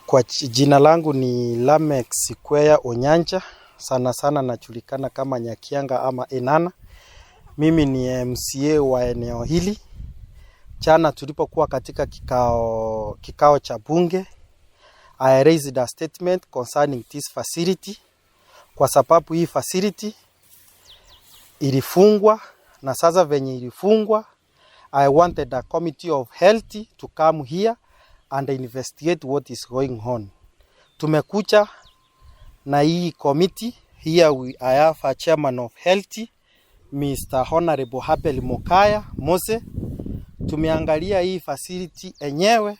Kwa jina langu ni Lameck Sikweya Onyanja, sana sana najulikana kama Nyakianga ama Enana. Mimi ni MCA wa eneo hili. Jana tulipokuwa katika kikao cha bunge, I raised a statement concerning this facility, kwa sababu hii facility ilifungwa na sasa venye ilifungwa, I wanted a committee of health to come here and investigate what is going on. Tumekuja na hii committee here. I have a chairman of health, Mr. Honorable Abel Mokaya Mose. Tumeangalia hii facility enyewe,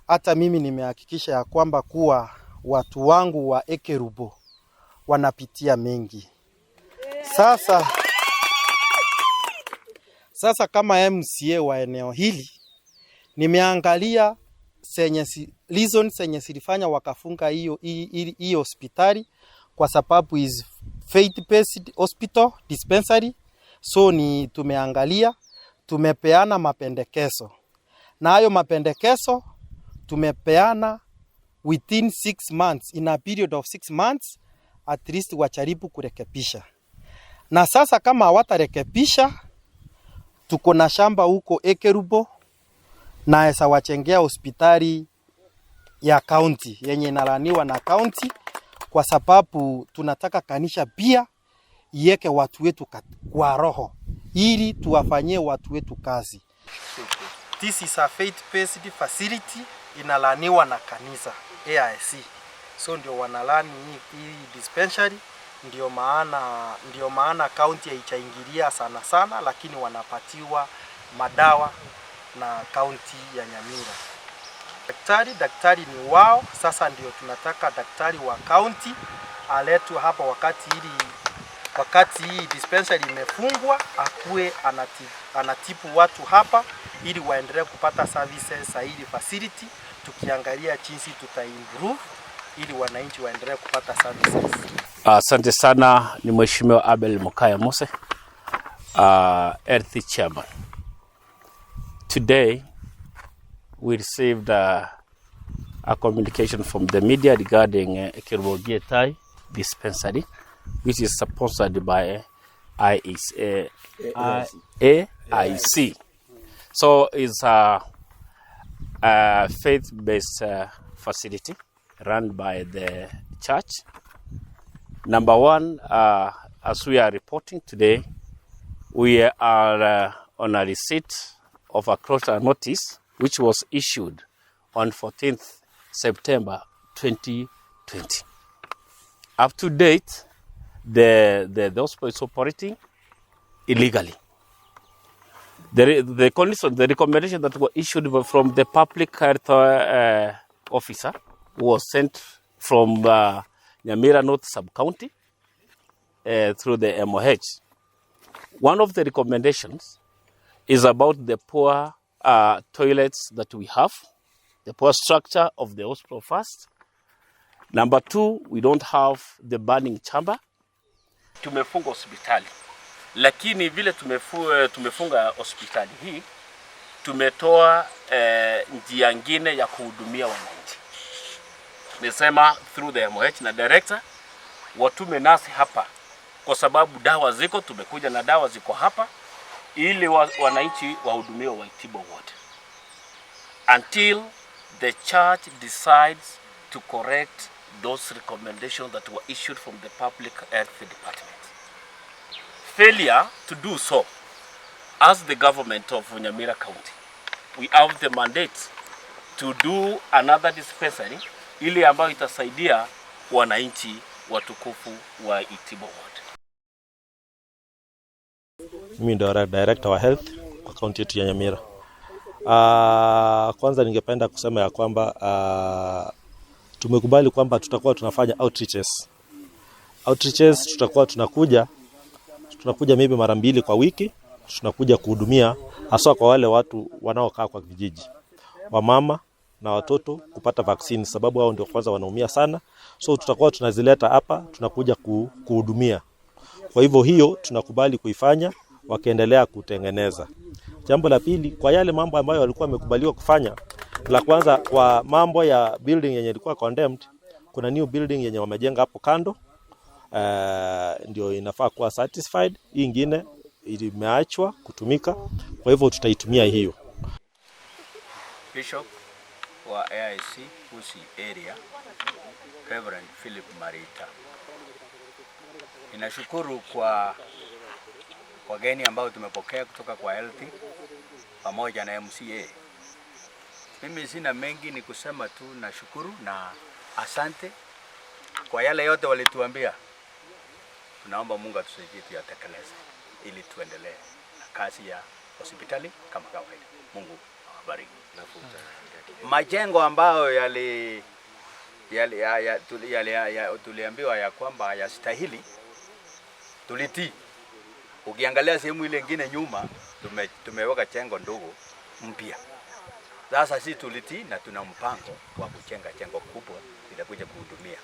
hata mimi nimehakikisha ya kwamba kuwa watu wangu wa Ekerubo wanapitia mengi. Sasa kama MCA wa eneo hili nimeangalia reason zenye zilifanya wakafunga hiyo hospitali, kwa sababu is faith based hospital dispensary. So ni tumeangalia, tumepeana mapendekezo, na hayo mapendekezo tumepeana within 6 months, in a period of 6 months at least wajaribu kurekebisha. Na sasa kama hawatarekebisha, tuko na shamba huko Ekerubo, naweza wajengea hospitali ya county yenye inaruniwa na county, kwa sababu tunataka kanisa pia iweke watu wetu kwa roho ili tuwafanyie watu wetu kazi. This is a faith based facility, inaruniwa na kanisa AIC, so ndio wanarun hii dispensary. Ndio maana county haijaingilia sana sana, lakini wanapatiwa madawa na county ya Nyamira. Daktari ni wao. Sasa ndio tunataka daktari wa county aletwe hapa wakati hii dispensary imefungwa, akuwe anatibu watu hapa ili waendelee kupata services za hili facility, tukiangalia jinsi tuta improve ili wananchi waendelee kupata services. Asante sana, ni Mheshimiwa Abel Mokaya Mose, Health Chairman. Today we received a communication from the media regarding Ekerubo Gietai Dispensary, which is sponsored by IEC, AIC. So it's a faith-based facility run by the church. Number one, as we are reporting today, we are on a receipt of a closure notice which was issued on 14th September 2020. Up to date, the hospital is operating illegally. The condition, the recommendation that were issued were from the public health officer who was sent from Nyamira North Sub-County through the MOH. One of the recommendations is about the poor toilets that we have, the poor structure of the hospital first. Number two, we don't have the burning chamber. Tumefunga hospitali, lakini vile tumefunga hospitali hii, tumetoa njia ngine ya kuhudumia wananchi. Nisema through the MOH na director watume nasi hapa, kwa sababu dawa ziko, tumekuja na dawa ziko hapa, ili wananchi wahudumiwe wa Itibo wote until the church decides to correct those recommendations that were issued from the public health department. Failure to do so, as the government of Nyamira County, we have the mandate to do another dispensary ile ambayo itasaidia wananchi watukufu wa Itibo Ward. Mimi ndio director wa health kwa kaunti yetu ya Nyamira. Kwanza ningependa kusema ya kwamba tumekubali kwamba tutakuwa tunafanya outreaches. Outreaches tutakuwa tunakuja maybe mara mbili kwa wiki, tunakuja kuhudumia haswa kwa wale watu wanaokaa kwa vijiji, wamama na watoto kupata vaccine, sababu hao ndio kwanza wanaumia sana. So tutakuwa tunazileta hapa, tunakuja kuhudumia. Kwa hivyo hiyo tunakubali kuifanya wakiendelea kutengeneza. Jambo la pili, kwa yale mambo ambayo walikuwa wamekubaliwa kufanya La kwanza kwa mambo ya building yenye ilikuwa condemned, kuna new building yenye wamejenga hapo kando, ndio inafaa kuwa satisfied. Hii ingine imeachwa kutumika, kwa hivyo tutaitumia hiyo. Bishop wa AIC Pusi area Reverend Philip Marita. Ninashukuru kwa wageni ambao tumepokea kutoka kwa health pamoja na MCA. Mimi sina mengi, ni kusema tu nashukuru na asante kwa yale yote walituambia. Tunaomba Mungu atusaidie tuyatekeleze ili tuendelee na kazi ya hospitali kama kawaida. Mungu awabariki. Majengo ambayo yali, yali, ya, ya, tuli, yali, ya, ya, tuliambiwa ya kwamba hayastahili, tulitii. Ukiangalia sehemu ile ingine nyuma tumeweka jengo ndogo mpya. Sasa sisi tulitii na tuna mpango wa kujenga jengo kubwa litakuja kuhudumia.